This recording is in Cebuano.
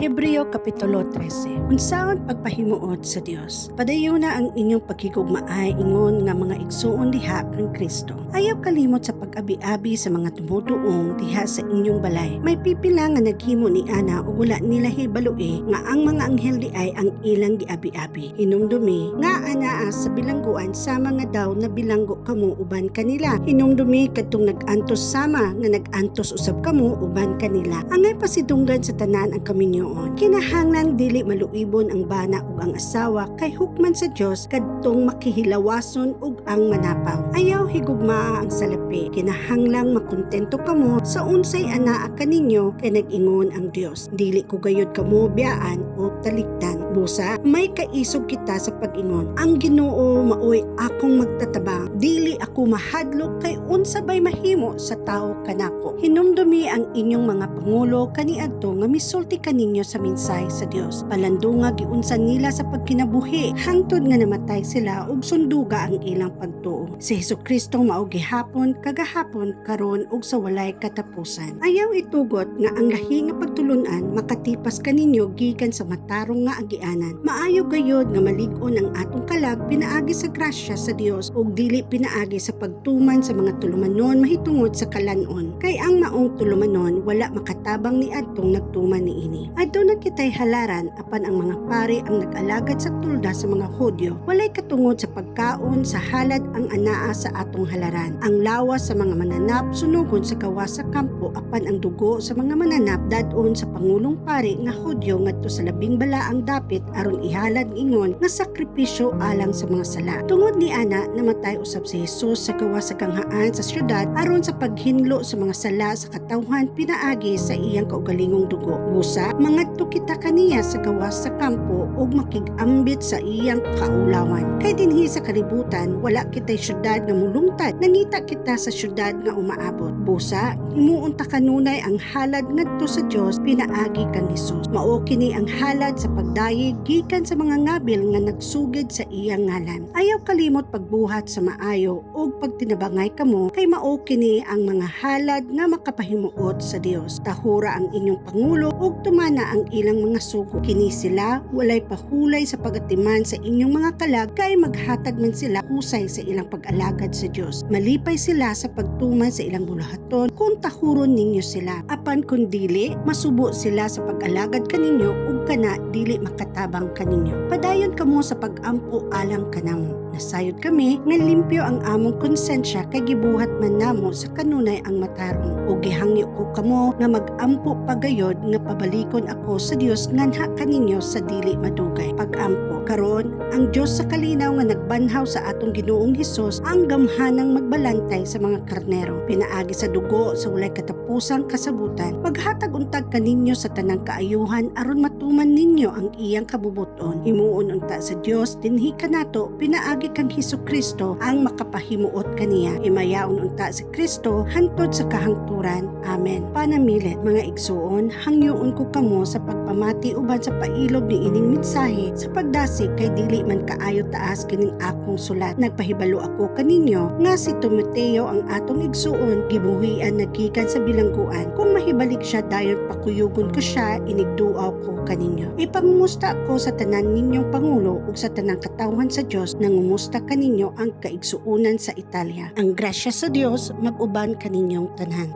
Hebreo Kapitulo 13. Unsaon pagpahimuot sa Dios? Padayona ang inyong paghigugmaay ingon nga mga igsuon diha kang Kristo. Ayaw kalimot sa pag-abi-abi sa mga tumutuong diha sa inyong balay. May pipila nga naghimo ni ana ug wala nila hibaloi nga ang mga anghel di ay ang ilang giabi-abi. Hinumdumi nga anaa sa bilangguan sama nga daw na bilanggo kamo uban kanila. Hinumdumi kadtong nag-antos sama nga nag-antos usab kamo uban kanila. Angay pasidunggan sa tanan ang kaminyoon. Kinahanglan dili maluibon ang bana ug ang asawa kay hukman sa Dios kadtong makihilawason ug ang manapaw. Ayaw higugmaa ang salapi. Kinahanglang makontento kamo sa unsay anaa kaninyo kay nag-ingon ang Dios: "Dili ko gayud kamo biyaan o talikdan." Busa, may kaisog kita sa pag-ingon: "Ang Ginoo maoy akong magtatabang. Dili ako mahadlok kay unsa bay mahimo sa tawo kanako?" Hinumdumi ang inyong mga pangulo kaniadto nga misulti kaninyo sa mensahe sa Dios. Palandunga giunsa nila sa pagkinabuhi hangtod nga namatay sila ug sunduga ang ilang pagtuo. Si Hesukristo mao gihapon, kagahapon, karon ug sa walay katapusan. Ayaw itugot nga ang lahi nga pagtulunan makatipas kaninyo gikan sa matarong nga agianan. Maayo gayod nga malig-on ang atong kalag pinaagi sa grasya sa Dios ug dili pinaagi sa pagtuman sa mga tulumanon mahitungod sa kalan-on. Kay ang maong tulumanon wala makatabang ni adtong nagtuman niini. Aduna kitay halaran apan ang mga pari ang nag-alagad sa tolda sa mga Hudyo. Walay katungod sa pagkaon sa halad ang anaa sa atong halaran. Ang lawas sa mga mananap sunugon sa gawas sa kampo apan ang dugo sa mga mananap dad-on sa pangulong pari nga Hudyo ngadto sa labing balaang dapit aron ihalad ingon nga sakripisyo alang sa mga sala. Tungod ni ana, namatay usab si Jesus sa gawas sa ganghaan sa syudad aron sa paghinlo sa mga sala sa katawhan pinaagi sa iyang kaugalingong dugo. Busa, mangadto kita kaniya sa gawas sa kampo ug makig-ambit sa iyang kaulawan. Kay dinhi sa kalibutan, wala kitay syudad nga mulungtad. Nangita kita sa syudad nga umaabot. Busa, himuon ta kanunay ang halad ngadto sa Dios pinaagi kang Hesus. Mao kini ang halad sa pagdayeg gikan sa mga ngabil nga nagsugid sa iyang ngalan. Ayaw kalimot pagbuhat sa maayo ug pagtinabangay kamo kay mao kini ang mga halad nga makapahimuot sa Dios. Tahura ang inyong pangulo ug tumana ang ilang mga sugo. Kini sila walay pahulay sa pagatiman sa inyong mga kalag kay maghatag man sila husay sa ilang pag-alagad sa Dios. Malipay sila sa pagtuman sa ilang buluhaton kung tahuron ninyo sila. Apan kung dili, masubo sila sa pag-alagad kaninyo ug kana dili makatabang kaninyo. Padayon kamo sa pag-ampo alang kanamo. Nasayod kami nga limpyo ang among konsensya kay gibuhat man namo sa kanunay ang matarong. Ug gihangyo ko kamo nga mag-ampo pagayod nga pabalikon ako sa Dios nganha kaninyo sa dili madugay. Pag-ampo karon, ang Dios sa kalinaw nga nagbanhaw sa atong Ginoong Hesus ang gamhanang magbalantay sa mga karnero pinaagi sa dugo sa walay katapusang kasabutan, maghatag untag kaninyo sa tanang kaayuhan aron matuman ninyo ang iyang kabubuton. Himuon unta sa Dios dinhi kanato pinaagi kang Hesus Kristo ang makapahimuot kaniya. Himayaon unta si Kristo hantod sa kahangturan. Amen. Panamilit. Mga igsuon, hangyoon ko kamo sa pagpamati uban sa pailob ni ining mensahe sa pagdasig kay dili man kaayo taas kining akong sulat. Nagpahibalo ako kaninyo nga si Timoteo, ang atong igsuon, gibuhian na gikan sa bilangguan. Kung mahibalik siya dayon, pakuyugon ko siya inigduaw ko kaninyo. Ipangumusta ako sa tanan ninyong pangulo ug sa tanang katawhan sa Dios. Nangumusta kaninyo ang kaigsuonan sa Italia. Ang grasya sa Dios mag-uban kaninyong tanan.